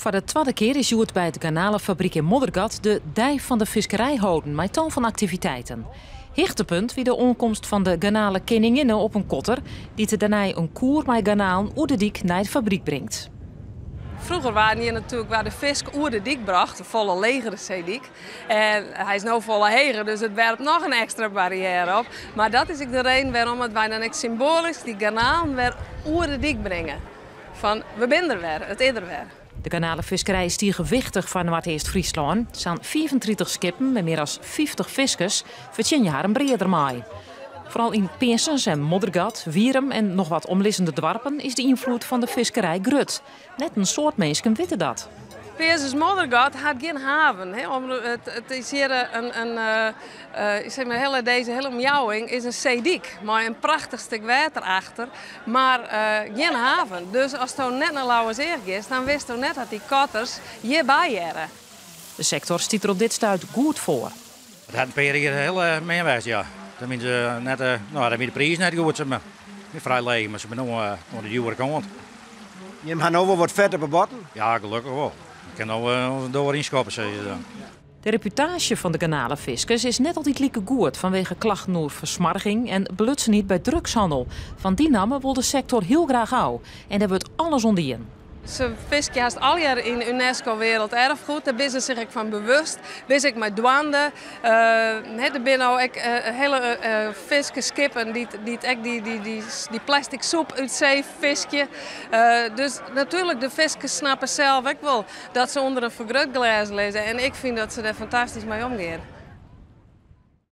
Foar de twadde kear is hjoed by it garnalefabryk yn Moddergat de Dei fan de Fiskerij holden mei tal fan aktiviteiten. Hichtepunt wie de oankomst fan de garnalekeninginne op in kotter, dy't dêrnei in koer mei garnalen oer de dyk nei it fabryk bringt. Froeger waarden hjir natuerlik waar de fisk oer de dyk brocht, de folle legere seedyk. En hy is no folle heger, dus it werpt noch in ekstra barriêre op. Mar dat is ek de reden wêrom wy dan ek symboalysk dy garnalen wer oer de dyk bringe. Fan we binne der wer, it is der wer. De garnalefiskerij is tige wichtich foar Noardeast-Fryslân. Sa'n 35 skippen mei mear as 50 fiskers fertsjinje harren brea dermei. Foaral yn Peazens en Moddergat, Wierum en noch wat omlizzende doarpen is de ynfloed fan de fiskerij grut. Net in soad minsken witte dat. Peazens Moddergat hat gjin haven. Hè. It is hjir in, sis mar, dizze hiele omjouwing is in seedyk mei in prachtich stik wetter achter, mar gjin haven. Dus asto net nei Lauwerseach giest, dan witsto net dat dy kotters hjirby hearre. De sektor stiet der op dit stuit goed foar. It hat in pear jier hiel min west, ja. Dan binne se net, no, dan wie de priis net goed, mar frij leech, mar se binne no oan de djoere kant. Jim ha no wol wat fet op 'e botten? Ja, gelokkich wol. Ik kin no de doar ynskoppe, sizze se dan. De reputaasje fan de garnalefiskers is net altyd like goed fanwege klachten oer fersmoarging en belutsenheid by drugshannel. Fan dy namme wol de sektor hiel graach ôf en dêr wurdt alles oan dien. Se fiskje hast allegear yn UNESCO Werelderfgoed. Dêr binne se sich ek fan bewust. Binne se ek mei dwaande. Der binne no ek hiele fiskeskippen dy't ek dy plastic soep út see fiskje. Dus natuerlik, de fiskers snappe sels ek wol dat se ûnder in fergrutglês lizze. En ik fyn dat se dêr fantastysk mei omgean.